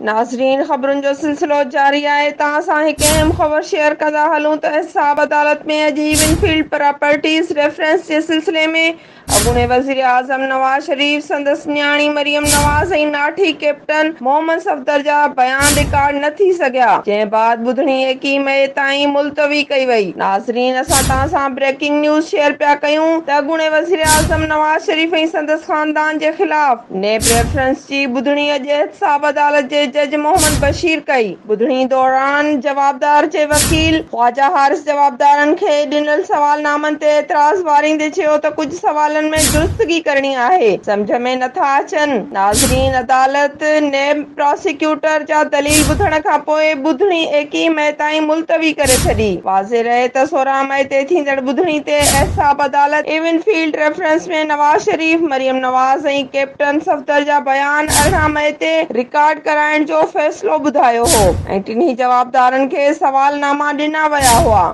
ناظرين خبرن جو سلسلو جاري آهي توهان سان هڪ اهم خبر شيئر ڪندا هلون ته احتساب عدالت ۾ اڄ ايون فيلڊ پراپرٽيز ريفرنس جي سلسلي ۾ اڳوڻي وزيراعظم نواز شريف، سندس نياڻي مريم نواز ۽ ناٺي ڪيپٽن محمد صفدر جا بيان رڪارڊ نه ٿي سگهيا جنهن بعد ٻڌڻي ايڪيهه مئي تائين ملتوي ڪئي وئي. ناظرين اسان توهان سان بريڪنگ نيوز شيئر پيا ڪيون ته اڳوڻي وزيراعظم نواز شريف ۽ سندس خاندان جي خلاف نيب ريفرنس جي ٻڌڻي اڄ احتساب عدالت جي جج محمد بشير ڪئي. ٻڌڻي دوران جوابدار جي وڪيل خواجه حارث جوابدارن کي ڏنل سوالنامن تي اعتراض واريندي چيو ته ڪجهه سوالن ۾ درستگي ڪرڻي آهي، سمجهه ۾ نٿا اچن. ناظرين عدالت نيب پراسيڪيوٽر جا دليل ٻڌڻ کانپوء ٻڌڻي ايڪيهه مئي تائين ملتوي ڪري ڇڏي. واضح رهي ته 16 مئي تي ٿيندڙ ٻڌڻي تي احتساب عدالت ايون field reference ۾ Nawaz Sharif, Maryam Nawaz ۽ captain Safdar جا بيان 18 مئي تي رڪارڊ ڪرائڻ جو فيصلو ٻڌايو هو ۽ ٽنهي جوابدارن کي سوالناما ڏنا ويا هئا.